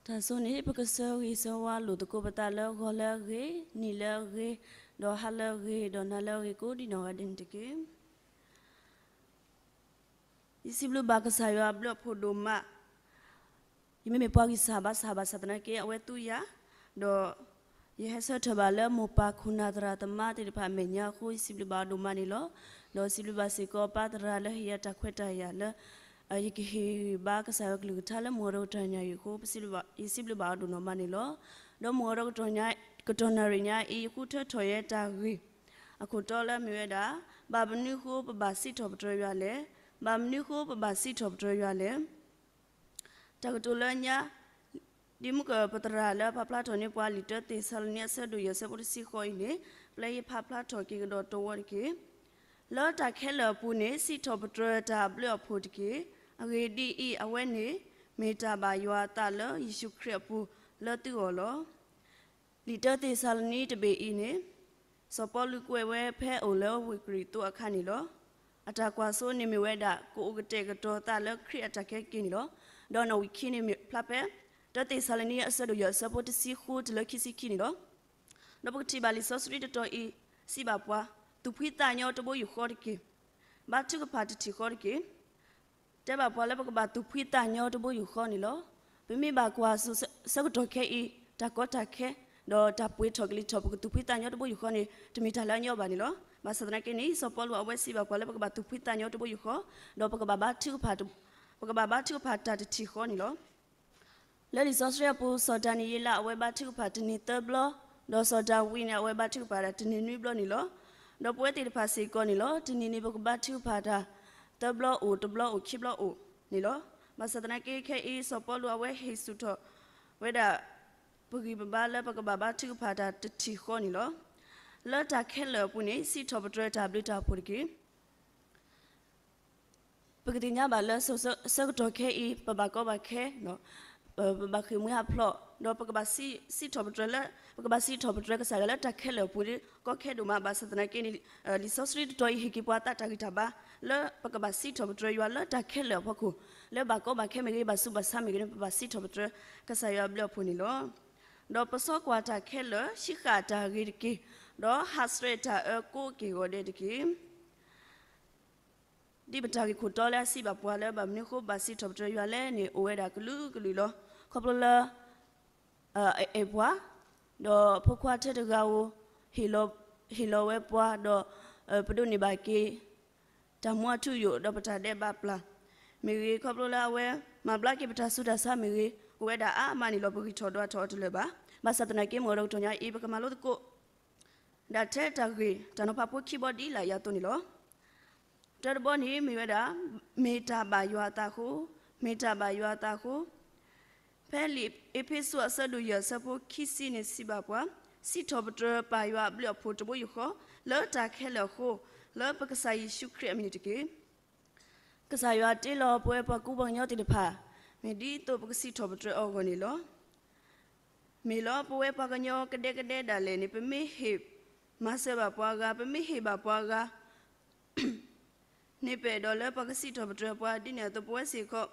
တၢ်ဆိန့ၣ် ပကဆၢဂ့ၤဆၢဝါလိာ်သကိးပသးလၢဂီၤလၢအဂ့ၤ, နံၤလၢအဂ့ၤ, ဒီးဟါလၢအဂ့ၤ, ဒီးနၤလၢအဂ့ၤကိးဒံးနီၢ်ဂၤဒဲးန့ၣ်တက့ၢ်. ယစံးဘျုးဘၣ်ကစၢ်ယွၤအဘျုးအဖှိၣ်ဒိၣ်မး, ယမ့မ့ၢ်ပှၤဂံၢ်စၢ်ဘါစၢ်ဘၣ်ဆၣ်သနာ်က့ အဝဲသူယၤ, ဒီး ယဟဲဆၢထၢၣ်ဘၣ်လၢမိၢ်ပၢ်ခိၣ်နၢ်သရၣ်သမါသ့ၣ်တဖၣ်အမဲာ်ညါအဃိ ယစံးဘျုးဘၣ်အီၤဒိၣ်မးန့ၣ်လီၤ. ဒီးစံးဘျုးဘၣ်စ့ၢ်ကီးပၢ်သရၣ်လၢဟ့ၣ်ယၤတၢ်ခွဲးတၢ်ယာ်လၢ ယကဟ့ၣ်ဂံၢ်ဘါကစၢ်ယွၤကလုၢ်ကထါလၢမုၢ်ကီၤဒီကတီၢ်ညါအံၤအဃိ ယစံးဘျုးဘၣ်အီၤဒိၣ်နီၢ်မးန့ၣ်လီၤ. ဒီးမုၢ်ကီၤဒီကတီၢ်ညါ ကတီၢ်နၣ်ရံၣ်ညါအံၤ ယဃုထၢထီၣ်ယဲတၢ်ဂ့ၢ် အခိၣ်တီလၢအမ့ၢ်ဝဲဒၣ် ဘၣ်မနုၤဃိပဘၣ်စံးထီၣ်ပတြၢၤယွၤလဲၣ်. ဘၣ်မနုၤဃိပဘၣ်စံးထီၣ်ပတြၢၤယွၤလဲၣ်. တၢ်ကတိၤလၢညါ ဒ်မုၢ်ကၢၢ်ပသရၣ်လၢပာ်ဖျါထီၣ်န့ၢ်ပှၤ လံာ်တၢသ့းစၤလနံအဆၢဒိၣ်ယဲၢ်အဆၢဖိတဆံဃိးအံၤန့ၣ် ပျဲယဖးဖျါထီၣ်က့ၤကဒီးတဝီတက့ၢ်. လၢတၢ်ခဲလၢာ်အပူၤန့ၣ် စံးထီၣ်ပတြၢၤတၢ်အဘျုးအဖှိၣ်တက့ၢ်. အဂ့ၢ်ဒ်အံၤ, အဝဲန့ၣ် မ့ၢ်တၢ်ဘၣ်ယွၤအသးလၢယ့ၣ်ၡူးခရံာ်အပူၤလၢသုဂီၢ်လီၤ. လံာ်တၢသ့းစၤလနံတဘ့ၣ်အံၤန့ၣ် စီၤပီလူးကွဲးဝဲဖဲအအိၣ်လၢဝ့ၢ်ကရံၣ်သူးအခါန့ၣ်လီၤ. အတၢ်ကွၢ်စိန့ၣ်မ့ၢ်ဝဲဒၣ် ကအိၣ်ကတဲာ်ကတီၤသးလၢခရံာ်အတၢ်ကဲက့ၤန့ၣ်လီၤ. ဒီးနီၣ်ဝံာ်ခံန့ၣ်မ့ၢ်ဖျါဖဲ တၢသ့းစၤလနံအဆၢဒိၣ်ယဲၢ်အဆၢဖိတဆံဃုတုၤလၢခံဆံခံန့ၣ်လီၤ. ဒီးပကထံၣ်ဘၣ်လံာ်စီဆှံတတီၤအံၤ စံးဘၣ်ပှၤ သူၣ်ဖှံသးညီတဘိယူၢ်ဃီတက့ၢ်. ဘါထုကဖၣ်တထံၣ်ဃီတက့ၢ်. တဲဘၣ်ပှၤလၢပကဘၣ်သူၣ်ဖှံသးညီတဘိယူၢ်ဃီန့ၣ်လီၤ. ပမ့ၢ်ဘၣ်ကွၢ်စိဆၢကတီၢ်ခဲအံၤ တၢ်ကီတၢ်ခဲ ဒီးတၢ်ပှ့ၤထီၣ်ကလံၤထီၣ် ပကသူၣ်ဖှံသးညီတဘိယူၢ်ဃီန့ၣ် တမ့ၢ်တၢ်လၢအညီဘၣ်န့ၣ်လီၤ. ဘၣ်ဆၣ်သနာ်က့န့ၣ် စီၤပီလူးအဝဲစံးဘၣ်ပှၤလၢပကဘၣ်သူၣ်ဖှံသးညီတဘိယူၢ်ဃီ, ဒီးပကဘၣ်ဘါထုကဖၣ် ပကဘၣ်ဘါထုကဖၣ်တၢ်တထံၣ်ဃီန့ၣ်လီၤ. လၢလံာ်စီဆှံအပူၤ စီၤဒၤနံးယ့လးအဝဲဘါထုကဖၣ်တနံၤသၢဘျီ, ဒီးစီၤဒၤဝံးန့ၣ် အဝဲဘါထုကဖၣ်တၢ်တနံၤနွံဘျီန့ၣ်လီၤ. ဒီးပဝဲသ့ၣ်တဖၣ်စ့ၢ်ကီးန့ၣ်လီၤ. တနံၤန့ၣ် ပကဘါထုကဖၣ်တၢ် သၢဘျီအိၣ် တဘျီအိၣ် ခံဘျီအိၣ်န့ၣ်လီၤ. ဘၣ်ဆၣ်သနာ်က့ခဲအံၤ စီၤပီလူးအဝဲဟ့ၣ်ဆူၣ်ထီၣ်ဝဲဒၣ် ပဂံၢ်ပဘါလၢပကဘၣ်ဘါထုကဖၣ်တၢ်တထံၣ်ဃီန့ၣ်လီၤ. လၢတၢ်ခဲလၢာ်အပူၤန့ၣ် စံးထီၣ်ပတြၢၤတၢ်ဘျုးတၢ်ဖှိၣ်တက့ၢ်. ပကသ့ၣ်ညါဘၣ်လၢ ဆၢကတီၢ်ခဲအံၤ ပဘၣ်ကီဘၣ်ခဲ, ပဘၣ်ဃ့ၢ်မှံဟးဖျိး, ဒီးပကဘၣ်စံးထီၣ်ပတြၢၤလၢ ပကဘၣ်စံးထီၣ်ပတြၢၤကစၢ်ယွၤလၢတၢ်ခဲလၢာ်အပူၤ ကီခဲဒိၣ်မး. ဘၣ်ဆၣ်သနာ်က့န့ၣ် လံာ်စီဆှံတတီၤအံၤ ဟ့ၣ်က့ၤပှၤသးတၢ်ဂံၢ်တၢ်ဘါ လၢပကဘၣ်စံးထီၣ်ပတြၢၤယွၤလၢတၢ်ခဲလၢာ်အဖီခိၣ်, လၢဘၣ်ကီဘၣ်ခဲမ့ၢ်ဂ့ၤ ဘၣ်ဆူးဘၣ်ဆါမ့ၢ်ဂ့ၤန့ၣ် ပဘၣ်စံးထီၣ်ပတြၢၤကစၢ်ယွၤအဘျုးအဖှိၣ်န့ၣ်လီၤ. ဒီးပစီကွၢ်တၢ်ခဲလၢာ် ဟံးဃာ်တၢ်ဂ့ၤတက့ၢ်, ဒီးဟးဆှဲးတၢ်အၢကိးက့ၢ်ဂီၤဒဲးတက့ၢ်. ဒ်ပတၢ်ဂ့ၢ်ခိၣ်တီလၢအစံးဘၣ်ပှၤလၢ ဘၣ်မနုၤဃိဘၣ်စံးထီၣ်ပတြၢၤယွၤလဲၣ်န့ၣ် အိၣ်ဝဲဒၣ်ကလုာ်ကလုာ်လီၤ. ခီဖျိလၢ အအဲၣ်ပှၤ, ဒီးဖိခွါထဲတဂၤဧိၤ ဟ့ၣ်လီၤဝဲပှၤ, ဒီးပဒိးန့ၢ်ဘၣ်က့ၤ တၢ်မူအထူအယိာ် ဒီးပတၢ်ဒဲးဘးပျၢ်မ့ၢ်ဂ့ၤ, ခီဖျိလၢအဝဲမၤဘျါက့ၤပတၢ်ဆူးတၢ်ဆါမ့ၢ်ဂ့ၤ, အိၣ်ဝဲဒၣ်အါမးန့ၣ်လီၤ. ပဂံၢ်ထီၣ်ဒွးထီၣ်အီၤတလၢာ်ဘၣ်. ဘၣ်ဆၣ်သနာ်က့ မုၢ်ကီၤဒီကတီၢ်ညါအံၤ ပကမၤလိသကိး ဒၣ်ထဲတၢ်ဂ့ၢ် တၢ်နီၤဖးဖိခံဘီဒ်လာ်အံၤအသိးန့ၣ်လီၤ. တၢတဘီန့ၣ်မ့ၢ်ဝဲဒၣ် မ့ၢ်တၢ်ဘၣ်ယွၤအသးအဃိ, မ့ၢ်တၢ်ဘၣ်ယွၤအသးအဃိ, ဖဲလံာ်အ့းဖ့းစူးအဆၢဒိၣ်ယဲၢ်အဆၢဖိခံဆံန့ၣ်စံးဘၣ်ပှၤ, စံးထီၣ်ပတြၢၤပၢ်ယွၤအဘျုးအဖှိၣ်တဘိယူၢ်ဃီ လၢတၢ်ခဲလၢာ်အဃိ, လၢပကစၢ်ယ့ၣ်ၡူးခရံာ်အမံၤန့ၣ်တက့ၢ်. ကစၢ်ယွၤတ့လီၤပဝဲပှၤကူပှၤကညီသ့ၣ်တဖၣ် မ့ၢ်ဒ်သိးပကစံးထီၣ်ပတြၢၤအီၤအဂီၢ်န့ၣ်လီၤ. မ့ၢ်လီၤပဝဲပှၤကညီကဒဲကဒဲဒၣ်လဲာ်န့ၣ် ပမ့ၢ်ဟ့ၣ်မၤစၢၤဘၣ်ပှၤဂၤ, ပမ့ၢ်ဟ့ၣ်ဘၣ်ပှၤဂၤ န့ၣ်ပအဲၣ်ဒိးလၢပှၤကစံးထီၣ်ပတြၢၤပှၤဒ်န့ၣ်အသိး ပဝဲစ့ၢ်ကီး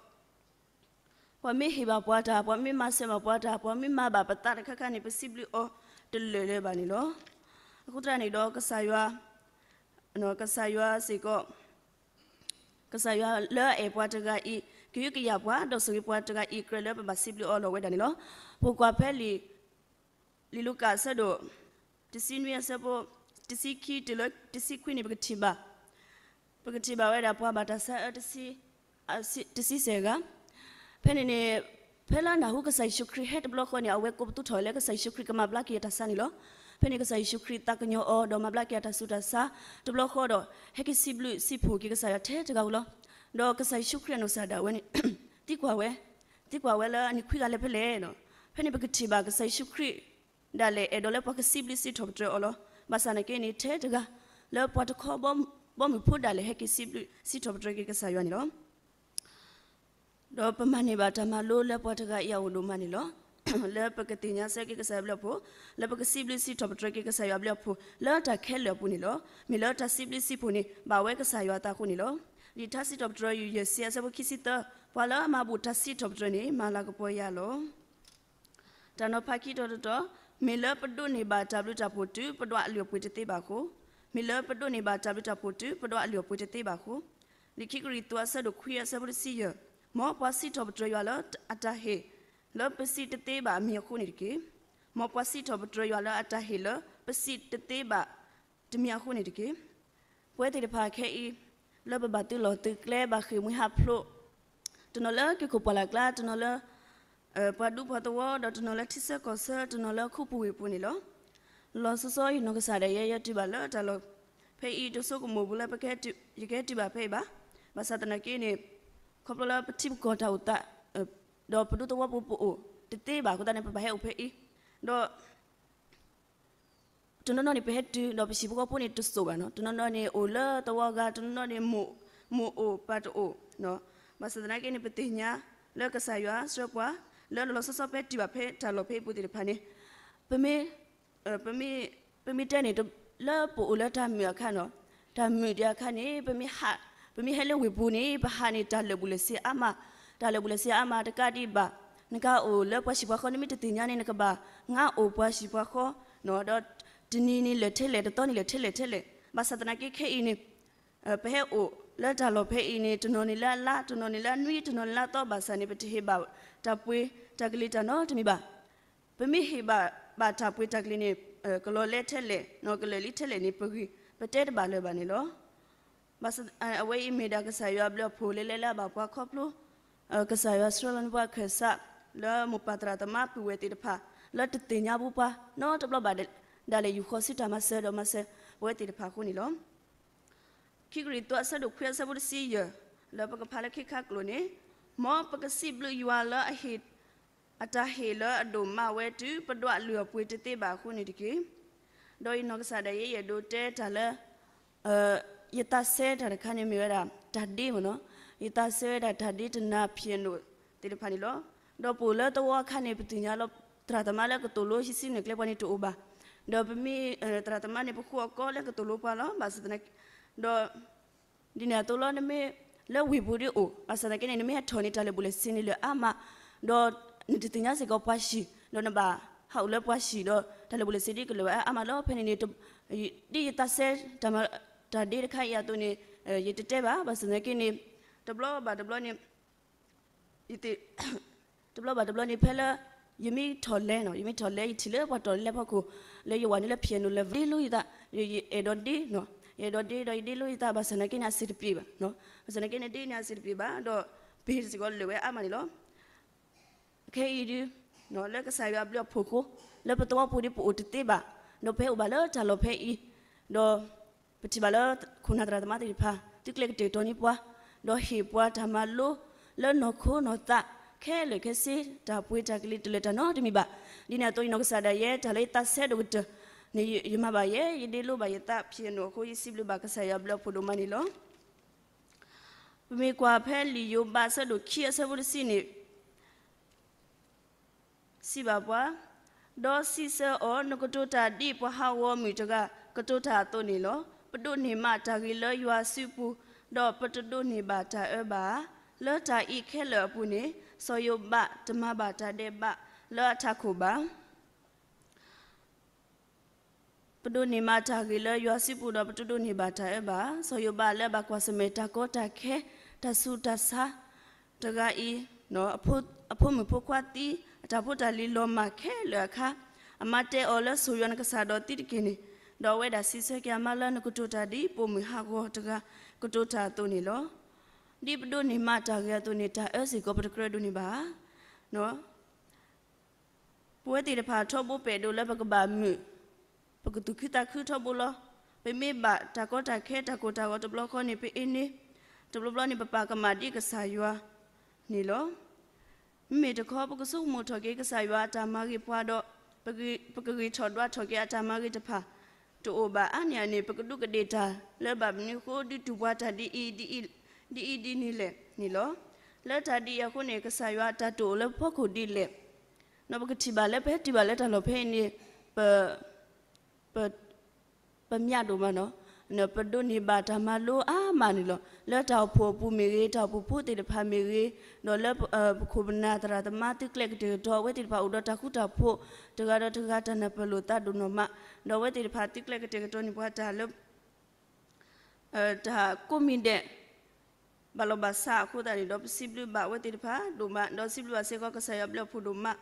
ပှၤမ့ၢ်ဟ့ၣ်ဘၣ်ပှၤတၢ်, ပှၤမ့ၢ်မၤစၢၤဘၣ်ပှၤတၢ်, ပှၤမ့ၢ်မၤဘၣ်ပသးတခါခါန့ၣ် ပစံးဘျုးအီၤတလၢာ်လၢၤဘၣ်န့ၣ်လီၤ. အဃိသတးန့ၣ်ဒီး ကစၢ်ယွၤ ကစၢ်ယွၤစ့ၢ်ကီး ကစၢ်ယွၤလၢအအဲၣ်ပှၤတဂၤအံၤ ကဟုကယာ်ပှၤ ဒီးဆိၣ်ဂ့ၤပှၤတဂၤအံၤ ကြၢးလၢပဘၣ်စံးဘျုးအီၤလီၤဝဲဒၣ်န့ၣ်လီၤ. ပကွၢ်ဖဲလံာ် လံာ်လူၤကၣ်အဆၢဒိၣ် တဆံနွံအဆၢဖိ တဆံခံတုၤလၢတဆံခွံန့ၣ် ပကထံၣ်ဘၣ် ပကထံၣ်ဘၣ်ဝဲဒၣ်ပှၤဘၣ်တၢ်ဆါအၢ တဆံစဲးဂၤ, ဖဲန့ၣ်န့ၣ် ဖဲလၢနၢ်ဟူကစၢ်ယ့ၣ်ၡူးခရံာ်ဟဲတဘျီဃီန့ၣ် အဝဲကိးပသူထီၣ်ဝဲလၢကစၢ်ယ့ၣ်ၡူးခရံာ်ကမၤဘျါက့ၤအတၢ်ဆါန့ၣ်လီၤ. ဖဲန့ၣ်ကစၢ်ယ့ၣ်ၡူးခရံာ်သးကညီၤအီၤ ဒီးမၤဘျါက့ၤအတၢ်ဆူးတၢ်ဆါတဘျီဃီဒီး ဟဲက့ၤစံးဘျုးစံးဖှိၣ်က့ၤကစၢ်ယွၤထဲတဂၤဧိၤလီၤ. ဒီးကစၢ်ယ့ၣ်ၡူးခရံာ်အနီၢ်ကစၢ်ဒၣ်ဝဲန့ၣ် သံကွၢ်ဝဲ, သံကွၢ်ဝဲလၢအနံၣ်ခွံဂၤလၢာ်ဖဲလဲၣ်န့ၣ်, ဖဲန့ၣ်ပကထံၣ်ဘၣ်ကစၢ်ယ့ၣ်ၡူးခရံာ် ဒၣ်လဲာ်အဲၣ်ဒိးလၢပှၤကစံးဘျုးစံးထီၣ်ပတြၢၤအီၤလီၤ. ဘၣ်ဆၣ်သနာ်က့န့ၣ် ထဲတဂၤ လၢပှၤတခီဘီမုၢ်ဖိဒၣ်လဲာ် ဟဲက့ၤစံးဘျုးစံးထီၣ်ပတြၢၤက့ၤကစၢ်ယွၤန့ၣ်လီၤ. ဒီးပမၤန့ၢ်ဘၣ်တၢ်မၤလိလၢပှၤတဂၤအံၤအအိၣ်ဒိၣ်မးန့ၣ်လီၤ. လၢပကသ့ၣ်ညါဆၢက့ၤကစၢ်ယွၤအဘျုးအဖှိၣ်, လၢပကစံးဘျုးစံးထီၣ်ပတြၢၤက့ၤကစၢ်ယွၤအဘျုးအဖှိၣ် လၢတၢ်ခဲလၢာ်အပူၤန့ၣ်လီၤ. မ့ၢ်လၢတၢ်စံးဘျုးစံးဖှိၣ်န့ၣ် ဘၣ်ဝဲကစၢ်ယွၤအသးအဃိန့ၣ်လီၤ. လံာ်ထါစံးထီၣ်ပတြၢၤ ယူၢ်ယဲၢ်ဆံအဆၢဖိခံဆံသၢ, ပှၤလၢအမၤဘူၣ်တၢ်စံးထီၣ်ပတြၢၤန့ၣ် မၤလၤကပီၤယၤလီၤ. တၢ်နီၤဖးခံတီၤတတီၤ, မ့ၢ်လၢပဒိးန့ၢ်ဘၣ်တၢ်ဘျုးတၢ်ဖှိၣ်တုၤပဒွးအလုၢ်အပှ့ၤတသ့ဘၣ်အဃိ, မ့ၢ်လၢပဒိးန့ၢ်ဘၣ်တၢ်ဘျုးတၢ်ဖှိၣ်တုၤပဒွးအလုၢ်အပှ့ၤတသ့ဘၣ်အဃိ, လံာ်ခံကရံၣ်သူးအဆၢဒိၣ်ခွံအဆၢဖိတဆံယဲၢ်, မ်ပှၤစံးထီၣ်ပတြၢၤယွၤလၢအတၢ်ဟ့ၣ်လၢပစံးတသ့ဘၣ်အမံၤအဃိန့ၣ်တက့ၢ်. မ်ပှၤစံးထီၣ်ပတြၢၤယွၤလၢအတၢ်ဟ့ၣ်လၢပစံးတသ့ဘၣ်တမံၤအဃိန့ၣ်တက့ၢ်. ပဝဲသ့ၣ်တဖၣ်ခဲအံၤ လၢပဘၣ်သုးလီၢ်သုးကျဲ ဘၣ်ဃ့ၢ်မှံဟးဖျိး, တနီၤလၢက့ၢ်ခိၣ်ပှၢ်လၢ်ကျါ, တနီၤလၢ ပှၤဒူပှၤသဝီ, ဒီးတနီၤလၢထံဆၢကီၢ်ဆၢ, တနီၤလၢခိပူၤဝ့ၢ်ပူၤန့ၣ်လီၤ. လီၤဆီဆီယနီၢ်ကစၢ်ဒၣ်ယဲ ယဲတုၤဘၣ်လၢတၢ်လီၢ်ဖဲအံၤ တဆိကမိၣ်ဘူးလၢပကဟဲတုၤ, ယကဟဲတုၤဘၣ်ဖဲအံၤဘၣ်. ဘၣ်ဆၣ်သနာ်က့န့ၣ် ခီဖျိလၢပထံပကီၢ်တၢ်အိၣ်သး ဒီးပဒူသဝီပူၤပအိၣ်တသ့ဘၣ်အဃိသတးန့ၣ် ပဘၣ်ဟဲအိၣ်ဖဲအံၤ, ဒီး တနီၤနီၤန့ၣ် ပဟဲတုၤ ဒီးပဟံၣ်ဖိဃီဖိန့ၣ်တစိၢ်ဘၣ်နီၤ, တနီၤနီၤန့ၣ်အိၣ်လၢသဝီအဂၤ, တနီၤနီၤန့ၣ် မိၢ်အိၣ်ပၢ်တအိၣ်. ဘၣ်ဆၣ်သနာ်က့န့ၣ် ပသ့ၣ်ညါလၢကစၢ်ယွၤဆှၢပှၤ လၢလီၤလီၤဆီဆီပဟဲတုၤဘၣ်ဖဲတၢ်လီၢ်ဖဲအံၤပူၤသ့ၣ်တဖၣ်န့ၣ်, ပမ့ၢ် ပမ့ၢ်တဲန့ၣ် လၢပအိၣ်လၢတၢ်မုာ်အခါနီၤ, တၢ်မုာ်ဒံးအခါန့ၣ် ပမ့ၢ်ဟး, ပမ့ၢ်ဟဲလၢဝ့ၢ်ပူၤန့ၣ် ပဟးန့ၣ် တၢ်လၢာ်ဘူၣ်လၢာ်စ့အါမး, တၢ်လၢာ်ဘူၣ်လၢာ်စ့အါမး တကးဒံးဘၣ် နကအိၣ်လၢပှၤဟံၣ်ပှၤဃီ နမ့ၢ်တသ့ၣ်ညါန့ၣ် နကဘၣ်ငါအိၣ်ပှၤဟံၣ်ပှၤဃီ, ဒီးတနံၤန့ၣ်လၢာ်ထဲလဲၣ်, တသီန့ၣ်လၢာ်ထဲလဲၣ်ထဲလဲၣ်. ဘၣ်ဆၣ်သနာ်က့ခဲအံၤန့ၣ် ပဟဲအိၣ်လၢတၢ်လီၢ်ဖဲအံၤန့ၣ် တနီၤန့ၣ်လၢအလါ, တနီၤန့ၣ်လၢအနွံ, တနီၤန့ၣ်လၢအသီ, ဘၣ်ဆၣ်န့ၣ် ပတဟ့ၣ်ဘၣ်တၢ်ပှ့ၤတၢ်ကလံၤတၢ်နီတမံၤဘၣ်. ပမ့ၢ်ဟ့ၣ်ဘၣ်ဘၣ်တၢ်ပှ့ၤတၢ်ကလံၤန့ၣ် ကလီၤလဲထဲလဲၣ်, ကလၢာ်လံထဲလဲၣ်န့ၣ် ပဂံၢ်ပတဲတဘၣ်လၢၤဘၣ်န့ၣ်လီၤ. ဘၣ်ဆၣ်အဝဲအံၤမ့ၢ်ဒၣ်ကစၢ်ယွၤဘျုးအဖှိၣ်လၢလဲလၢအဘၣ်ပှၤခီဖျိ ကစၢ်ယွၤဆှၢလီၤန့ၢ်ပှၤခၢၣ်စး လၢမိၢ်ပၢ်သရၣ်သမါပုၢ်ဝဲၢ်သ့ၣ်တဖၣ် လၢတသ့ၣ်ညါဘူးပှၤနီတဘျီဘၣ် ဒၣ်လဲာ်ယူၢ်ဃီၤဆူတၢ်မၤစၢၤဒီးမၤစၢၤပဝဲသ့ၣ်တဖၣ်အဃိန့ၣ်လီၤ. ခံကရံၣ်သူးအဆၢဒိၣ်ခွံအဆၢဖိတဆံယဲၢ် လၢပကဖးလၢခံခါကျိၤန့ၣ်, မ်ပကစံးဘျုးယွၤလၢအဟ့ၣ် အတၢ်ဟ့ၣ်လၢအဒိၣ်မးဝဲတုၤပဒွးလုၢ်အပှ့ၤတသ့ဘၣ်အဃိန့ၣ်တက့ၢ်. ဒီးယနီၢ်ကစၢ်ဒၣ်ယဲ ယအဲၣ်ဒိးတဲတၢ်လၢ ယသးစဲတၢ်တခါန့ၣ်မ့ၢ်ဝဲဒၣ် တၢ်ဒ့မ့ၢ်နီၤ, ယသးစဲဝဲဒၣ်တၢ်ဒ့တနၤ piano သ့ၣ်တဖၣ်န့ၣ်လီၤ. ဒီးပအိၣ်လၢသဝီအခါန့ၣ် ပသ့ၣ်ညါလီၤ သရၣ်သမါလၢကသိၣ်လိဟံးစုနဲၣ်ကျဲပှၤန့ၣ်တအိၣ်ဘၣ်. ဒီးပမ့ၢ် သရၣ်သမါန့ၣ် ပဃုအီၤကီလၢကသိၣ်လိပှၤလီၤ. ဘၣ်ဆၣ်သနာ်က့ ဒီး ဒ်န့ၣ်အသိးလီၤ နမ့ၢ်လၢဝ့ၢ်ပူၤဒ်အိၣ် ဘၣ်ဆၣ်သနာ်က့န့ၣ် နမ့ၢ်ဟဲထီၣ်န့ၣ် တၢ်လၢာ်ဘူၣ်လၢာ်စ့န့ၣ်လၢာ်အါမး, ဒီးနတသ့ၣ်ညါစ့ၢ်ကီးပှၤဟံၣ် ဒီးနဘၣ်ဟးအိၣ်လၢပှၤဟံၣ်ဒီး တၢ်လၢာ်ဘူၣ်လၢာ်စ့ဒ်ကလၢာ်ဝဲအါမးလီၤ. ဖဲန့ၣ်န့ၣ် ဒ်ယသးစဲ တၢ်ဒ့တခါအံၤအသိးန့ၣ် ယတတဲဘၣ်. ဘၣ်ဆၣ်သနာ်က့န့ၣ် တဘျီဘၣ်တဘျီန့ၣ် တဘျီဘၣ်တဘျီန့ၣ် ဖဲလၢ ယမ့ၢ်ထီၣ်လဲၤနီၤ, ယမ့ၢ်ထီၣ်လဲၤ ယထံၣ်လၢပှၤတီၢ်လဲၤဖီခိၣ် လၢယဝၤန့ၣ်လၢ piano လၢဒ့လိယသး, ယအဲၣ်ဒိးဒ့နီၤ, ယအဲၣ်ဒိးဒ့ဒီးယဒ့လိယသး ဘၣ်ဆၣ်သနာ်က့န့ၣ် အဆင်တပြေဘၣ်, ဘၣ်ဆၣ်သနာ်က့န့ၣ် ဒ့န့ၣ်အဆင်တပြေဘၣ် ဒီးပ့ၤစ့ၢ်ကီးလၢာ်ဝဲအါမးန့ၣ်လီၤ. ခဲအံၤဒုး လၢကစၢ်ယွၤအဘျုးအဖှိၣ်အဃိ လၢပသဝီပူၤဒ်ပအိၣ်တသ့ဘၣ်, ဒီးပဟဲအိၣ်ဘၣ်လၢတၢ်လီၢ်ဖဲအံၤ, ဒီး ပထံၣ်ဘၣ်လၢ ခိၣ်နၢ်သရၣ်သမါသ့ၣ်တဖၣ် သုကျဲကတဲာ်ကတီၤန့ၢ်ပှၤ, ဒီးဟ့ၣ်ပှၤတၢ်မၤလိ လၢနီၢ်ခိနီၢ်သး ခဲလၢာ်ခဲဆ့ တၢ်ပှ့ၤတၢ်ကလံၤတလၢာ်တၢ်နီတမံၤဘၣ်. ဒ်န့ၣ်အသိး ယနီၢ်ကစၢ်ဒၣ်ယဲ တၢ်လၢယသးစဲဒိၣ်ကတၢၢ်န့ၣ် ယမၤဘၣ်ယဲ ယဒ့လိဘၣ်ယသး piano အဃိ ယစံးဘျုးဘၣ်ကစၢ်ယွၤအဘျုးအဖှိၣ်ဒိၣ်မးန့ၣ်လီၤ. ပမ့ၢ်ကွၢ်ဖဲလံာ်ယိၤဘးအဆၢဒိၣ်ခံအဆၢဖိတဆံန့ၣ် စံးဘၣ်ပှၤ, ဒီးစံးဆၢအီၤ, နကတိၤတၢ်ဒ်ပှၤဟးဂီၤမုၢ်တဂၤ ကတိၤတၢ်အသိးန့ၣ်လီၤ. ပဒိးန့ၢ်မးတၢ်ဂ့ၤလၢယွၤစုပူၤ, ဒီးပတဒိးန့ၢ်ဘၣ်တၢ်အၢဘၣ်ဧါ. လၢတၢ်အံးခဲလၢာ်အပူၤန့ၣ် စီၤယိၤဘးတမၤဘၣ်တၢ်ဒဲးဘးလၢအထးခိၣ်ဘၣ်. ပဒိးန့ၢ်မးတၢ်ဂ့ၤလၢယွၤစုပူၤဒီး ပတဒိးန့ၢ်ဘၣ်တၢ်အၢဘၣ်. စီၤယိၤဘးလၢအဘၣ်ကွၢ်ဆၢၣ်မဲာ်တၢ်ကီတၢ်ခဲ တၢ်ဆူးတၢ်ဆါတဂၤအံၤ, အဖိမုၣ်ဖိခွါသံ, အတၢ်ဖိတၢ်လံၤလီၤမၢ်ခဲလၢာ်အခါ, အမါတဲအီၤလၢ ဆိၣ်ယွၤနကစၢ်ဒီးသံတက့ၢ်န့ၣ်, ဒီးအဝဲဒၣ်စံးဆၢက့ၤအမါလၢ နကတိၤတၢ်ဒ်ပိာ်မုၣ်ဟးဂီၤတဂၤကတိၤတၢ်အသိးန့ၣ်လီၤ. ဒ်ပဒိးန့ၢ်မးတၢ်ဂ့ၤအသိးန့ၣ် တၢ်အၢစ့ၢ်ကီးပတကြၢးဒိးန့ၢ်ဘၣ်ဧါ. ပဝဲသ့ၣ်တဖၣ်ထီဘိပအဲၣ်ဒိးလၢပကဘၣ်မုာ်, ပကသူၣ်ခုသးခုထီဘိလီၤ. ပမ့ၢ်ဘၣ်တၢ်ကီတၢ်ခဲတၢ်ကိၢ်တၢ်ဂီၤတဘျီဃီန့ၣ် ပအ့န့ၣ်, တဘျီဘျီန့ၣ် ပပာ်ကမၣ်ဒ်ကစၢ်ယွၤန့ၣ်လီၤ. မ့မ့ၢ်တခီ ပကဆိကမိၣ်ထီၣ်က့ၤကစၢ်ယွၤအတၢ်မၤဂ့ၤပှၤဒီး ပကဂံၢ်ထီၣ်ဒွးထီၣ်က့ၤအတၢ်မၤဂ့ၤတဖၣ်တအိၣ်ဘၣ်အါန့ၢ်အန့ၣ် ပကဒူးကဒ့ၣ်တၢ်လၢဘၣ်မနုၤအဃိ ဒုးတူၢ်ပှၤတၢ်ဒ်အံၤ, ဒ်အံၤဒ်န့ၣ်လဲၣ်န့ၣ်လီၤ. လၢတၢ်ဒ်အံၤအဃိန့ၣ် ကစၢ်ယွၤအတၢ်တိာ်အိၣ်လၢပဖီခိၣ်ဒ်လဲၣ်. ဒီးပကထံၣ်ဘၣ်လၢပဟဲတုၤဘၣ်လၢတၢ်လီၢ်ဖဲအံၤန့ၣ် ပ ပမၠးဒိၣ်မးနီၤ. ပဒိးန့ၢ်ဘၣ်တၢ်မၤလိအါမးန့ၣ်လီၤ. လၢတၢ်အိၣ်ဖှိၣ်အပူၤမ့ၢ်ဂ့ၤ, တၢ်အိၣ်ဖှိၣ်ဖိသ့ၣ်တဖၣ်မ့ၢ်ဂ့ၤ, ဒီးလၢပခိၣ်ပနၢ်သရၣ်သမါသုကျဲကတဲာ်ကတီၤ အဝဲသ့ၣ်တဖၣ်အိၣ်ဒီးတၢ်ဃူတၢ်ဖိး, တဂၤဒီးတဂၤတၢ်နၢ်ပၢၢ်လိာ်သးဒိၣ်နီၢ်မး, ဒီးအဝဲသ့ၣ်တဖၣ်သုကျဲကတဲာ်ကတီၤန့ၢ်ပှၤတၢ်လၢ တၢ်ကိးမံၤဒဲး ဘၣ်လီၢ်ဘၣ်စးအဃိသတးန့ၣ်ဒီး ပစံးဘျုးဘၣ်အဝဲသ့ၣ်တဖၣ်ဒိၣ်မး, ဒီးစံးဘျုးဘၣ်စ့ၢ်ကီးကစၢ်ယွၤဘျုးအဖှိၣ်ဒိၣ်မး,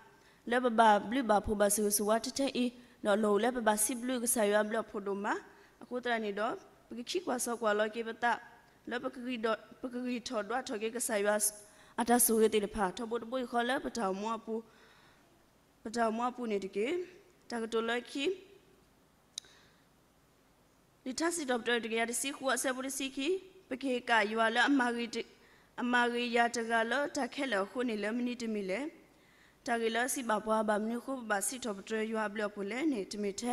လၢပဘၣ်ဘျုးဘၣ်ဖှိၣ်ဘၣ်ဆိၣ်ဂ့ၤဆိၣ်ဝါထဲထဲအံၤ, ဒီးလီၢ်အိၣ်လၢပဘၣ်စံးဘျုးကစၢ်ယွၤဘျုးအဖှိၣ်ဒိၣ်မး, အဃိသတးန့ၣ်ဒီး ပကခံကွၢ်စီကွၢ်လီၤက့ၤပသး, လၢပကဂံၢ်ထီၣ်ဒွးထီၣ်က့ၤကစၢ်ယွၤအတၢ်ဆိၣ်ဂ့ၤသ့ၣ်တဖၣ် ထီဘိတဘိယူၢ်ဃီလၢပတၢ်အိၣ်မူအပူၤ, ပတၢ်အိၣ်မူအပူၤန့ၣ်တက့ၢ်. တၢ်ကတိၤလၢခံ လံာ်ထါစံးထီၣ်ပတြၢၤတကယၤတဆံဃုအဆၢဖိတဆံခံ, ပကဟ့ၣ်ကၣ်ယွၤလၢ အမၤဂ့ၤယၤတဂၤလၢတၢ်ခဲလၢာ်အဃိန့ၣ် လၢမနုၤတမံၤလဲၣ်. တၢ်ဂ့ၢ်လၢစံးဘၣ်ပှၤ ဘၣ်မနုၤအဃိပဘၣ်စံးထီၣ်ပတြၢၤယွၤအဘျုးအဖှိၣ်လဲၣ်န့ၣ် တမ့ၢ်ထဲ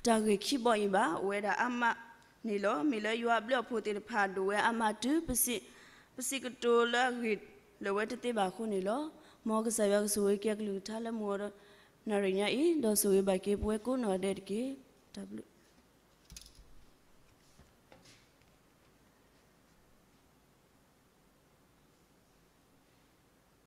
တၢ်ဂ့ၢ်ခံဘီအံၤဘၣ်. အိၣ်ဝဲဒၣ်အါမးန့ၣ်လီၤ. မ့ၢ်လၢယွၤအဘျုးအဖှိၣ်သ့ၣ်တဖၣ်ဒိၣ်ဝဲအါမးတုၤ ပစံးကတိၤလၢအဂ့ၢ်လၢာ်ဝဲတသ့ဘၣ်အဃိန့ၣ်လီၤ. မ်ကစၢ်ယွၤကဆိၣ်ဂ့ၤက့ၤအကလုၢ်ကထါလၢမုၢ်ဂီၤဒီး နၣ်ရံၣ်ညါအံၤ, ဒီးဆိၣ်ဂ့ၤဘၣ်က့ၤပဝဲကိးနီၢ်ဒဲးတက့ၢ်. တၢ်ဘျုး